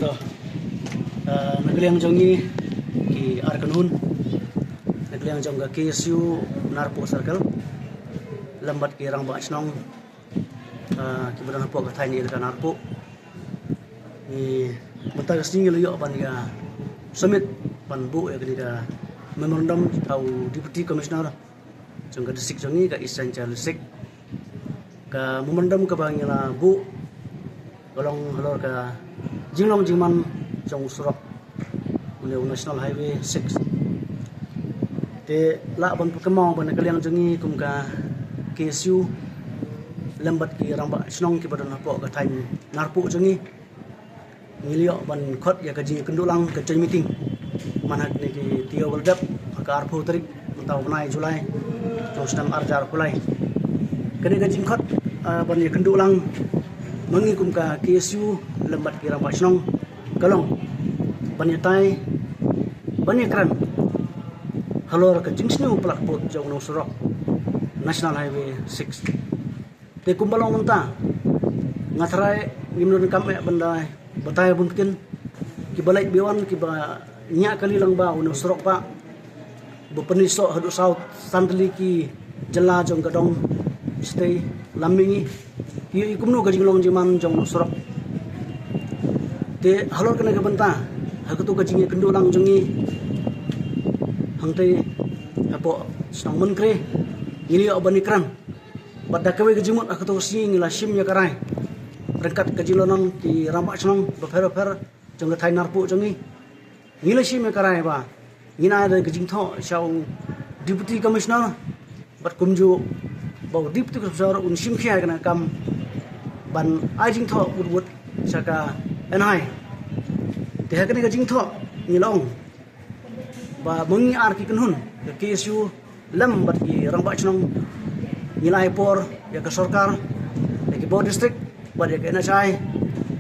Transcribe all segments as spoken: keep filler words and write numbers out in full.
Uh, na ka liang jong ngi ki ar kynhun, na ka liang jong ka K S U Narpuh Circle, lem bad ki rangbah shnong, uh, kiba don hapoh ka thaiñ ïalehkai Narpuh. Ngi mynta ka sngi ngi la ïoh ban ïa submit ban buh ïa kane ka memorandum ha u Deputy Commissioner jong ka district jong ngi, ka East Jaintia District. Ka memorandum kaba ngi la buh ka long halor ka jinglong jingman jong u surok, une u National Highway six. Te lah ban pynkynmaw ba na ka liang jong ngi kum ka K S U lem bad ki rangbah shnong kiba don hapoh ka thaiñ Narpuh jong ngi, ngi la ïoh ban khot ïa ka jingïakynduh lang, ka joint meeting, man ha kine ki taïew ba la dep, ha ka arphew tarik mynta u bnai July jong u snem ar hajar arphew lai. Kane ka jingkhot, ah, ban ïakynduh lang ma ngi kum ka K S U lem bad ki rangbah shnong ka long ban ïatai, ban ïakren halor ka jingsniew palat pud jong une u surok National Highway six. Te kumba long mynta, nga tharai ngim donkam eh ban da batai bun ktien. Kiba leit ba wan kiba ñiah kali lang ba une u surok ba, ba pynïasoh haduh saw san tylli ki jylla jong ka dong shatei lam mihngi, ki ïohi kumno ka jinglong jingman jong une u surok. Te halor kane ka bynta, ha kato ka jingïakynduh lang jong ngi hangtei hapoh shnong Mynkre, ngi la ïoh ban ïakren. Bad da kawei ka jingmut, ha kato ka sngi ngi la shim ïa ka rai ryngkat ka jinglong ki rangbah shnong bapher bapher jong ka thaiñ Narpuh jong ngi. Ngi la shim ïa ka rai ba ngin ai da ka jingthoh sha u Deputy Commissioner, bad kumjuh ba u Deputy Commissioner un shim khia ïa kane ka kam ban ai jingthoh wut wut sha ka N H I. Te ha kane ka jingthoh ngi la ong ba ma ngi ar ki kynhun ka K S U lem bad ki rangbah shnong, ngi la ai por ïa ka sorkar, ïa ki bor district bad ïa ka N H I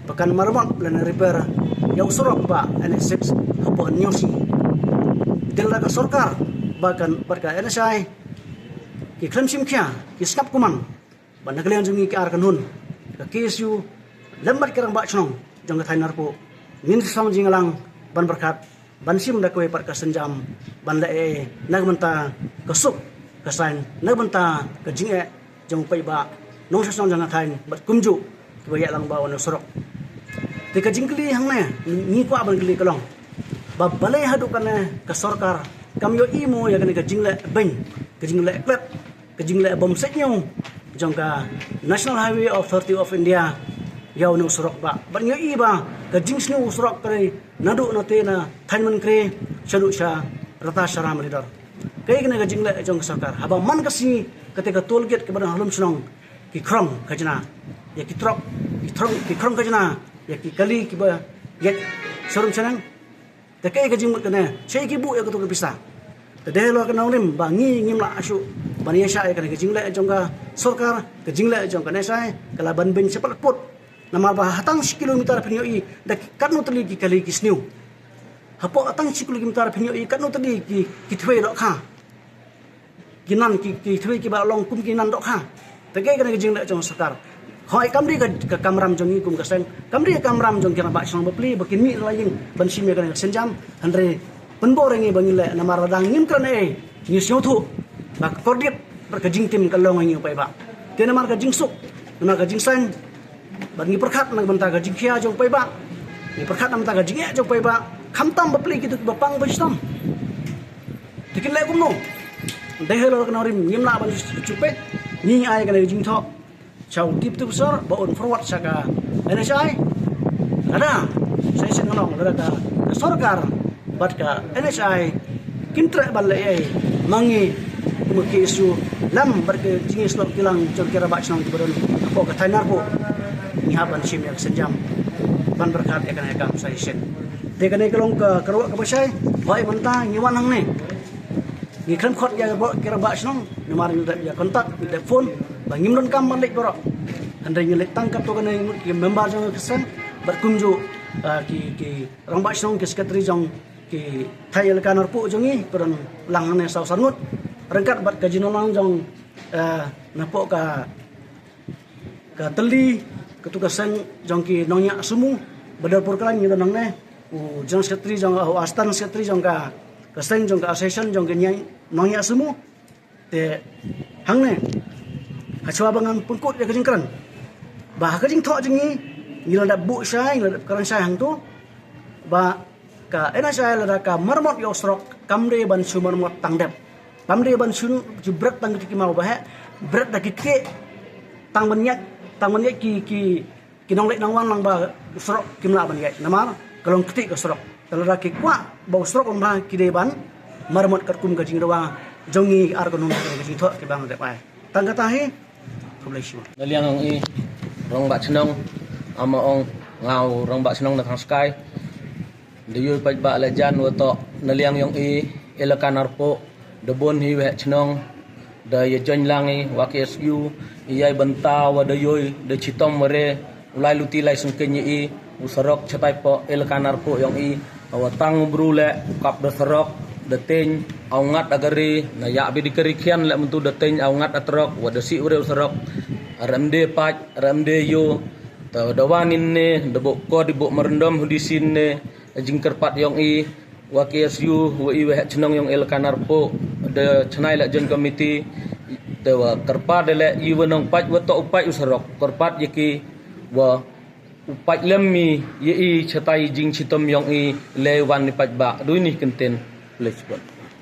ba kan maramot lane repair ïa u surok ba N H six hapoh Hynñiewsih. Te lada ka sorkar ba kan, bad ka N H I ki khlem shim khia, ki sngap kumne, ba na ka liang jong ngi ki ar kynhun ka K S U lem bad ki rangbah shnong jong ka thaiñ Narpuh, ngin sa shong jingïalang ban pyrkhat ban shim da kawei pat ka sienjam ban leh ei ei na ka bynta ka suk ka saiñ, na ka bynta ka jingeh jong u paidbah nongshong shnong jong ka thaiñ bad kumjuh kiba ïalang bad une u surok. Te ka jingkylli hangne ngi kwah ban kylli ka long ba balei haduh katne ka sorkar kam ïohi mo ïa kane ka jingleh beiñ, ka jingleh klet, ka jingleh bym sngewsih jong ka National Highway Authority of India ïa une u surok ba. Bad ngi ïohi ba ka jingsniew u surok ka dei naduh na te na thaiñ Mynkre shaduh sha rta sha Ram Ridor. Kaei kane ka jingleh jong ka sorkar? Haba man ka sngi kata ka toll gate kaba don halor shnong ki khrong khajna ïa ki trok, ki khrong, ki khrong khajna ïa ki kali kiba ïaid sharum shaneng. Te kaei ka jingmut kane? Shaei ki buh ïa kato ka pisa? Te dei halor ka nongrim ba ngi ngim lah shuh ban ïa shah ïa kane ka jingleh jong ka sorkar, ka jingleh jong ka N H I ka la ban beiñ shaphang pud. Namar ba ha tang shi kilometer phin ïohi da katno tylli ki kali ki sniew. Hapoh ha tang shi kilometer phin ïohi katno tylli ki, ki thwei dohkha. Ki nan ki, ki thwei kiba long kum ki nan dohkha. Te kaei kane ka jingleh jong sorkar? Hooid, kam dei ka, ka kamram jong ngi kum ka seng, kam dei ka kamram jong ki rangbah shnong bapli ba kin mih na la ïing ban shim ïa kane ka sienjam. Hynrei pynbor ïa ngi ba ngin leh, namar lada ngim kren ei ei ngi sngewthuh ba ka kordit bad ka jingtim ka long ïa ngi u paidbah. Te namar ka jingsuk, namar ka jingsaiñ, bad ngi pyrkhat na ka bynta ka jingkhia jong u paidbah, ngi pyrkhat na ka bynta ka jingeh jong u paidbah, khamtam bapli kito kiba pang ba shitom. Te kin leh kumno? Dei halor ka nongrim ngim lah ban shu peit. Ngi ai kane ka jingthoh sha u Deputy Commissioner ba un forward sha ka N H I. Lada sa shisien ka long, lada ka, ka sorkar bad ka N H I kin treh ban leh ei ei ma ngi kum ka K S U lem bad ka jingïasnoh kilang jong ki rangbah shnong kiba don hapoh ka thaiñ Narpuh, ngi hap ban shim ïa ka sienjam ban pyrkhat ïa kane ka kam sa shisien. Te kane ka long ka, ka ruh kaba shai. Hooid, mynta ngi wan hangne ngi khlem khot ïa baroh ki rangbah shnong namar ngi dep ïa contact, ngi dep phone, ba ngim donkam ban leit baroh. Hynrei ngi leit tang katto katne ngut ki member jong ka seng bad kumjuh, ah, ki, ki rangbah shnong, ki secretary jong ki thaiñ ïalehkai Narpuh jong ngi, ba don lang hangne saw san ngut, ryngkat bad ka jinglong lang jong, eh, napoh ka, ka tylli, kato ka seng jong ki nongñiah sumo, Badar Purklan ngi don hangne, u General Secretary jong, u Assistant Secretary jong ka, ka seng jong ka Association jong ka Niang Nongya Sumu. Te hangne ha chwa ba ngan pynkut ïa ka jingkren ba ha ka jingthoh jong ngi, ngi la dep buh shai, ngi la dep kren shai hangto ba ka NHAI lada ka maramot ïa u surok kam dei ban shu maramot tang dep. Kam dei ban shu ju bret tang ki kima ba heh, bret da ki ktieh, tang ban ïaid, tang ban ïaid ki, ki ki nongleit nongwan lang ba u surok kim lah ban ïaid namar ka long ktieh ka surok. Te lada ki kwah ba u surok un bha, ki dei ban maramot katkum ka jingrwai jong ngi ar ka num ka jingthoh ki bang dep ai. Tang kata hi. Khublei shibun. Na liang yong i rangbah chnong, ama ong nga u rangbah chnong na Thangskai. Da ïoh paidbah la jan wa toh na liang yong i elaka Narpuh, da bun hi waheh chnong da ïa join lang i wa K S U, i ïai bynta wa da ïoh da chitom wa re u lai luti lai sngewkhein ïa i u surok chatai poh elaka Narpuh yong i. Wa tang u bru leh u kap da surok, da teng aw ngat a gari, na ïa bi di kari khian leh myntu da teng aw ngat a trok, wa da sih u re u surok. Rem de pach, rem de ïoh. Ta da wa nin ne da buh ko di buh marndom hudi sin ne. Jingkyrpad yong i wa K S U, wa i waheh chnong yong elaka Narpuh, da chnai la join committee. Te wa kyrpad leh i wa nong pait wa toh u pait u surok, kyrpad ïa ki wa u pait lem i ïa i chatai jingchitom yong i. Lei wan ni paidbah dui ni kynten. Khublei shibun.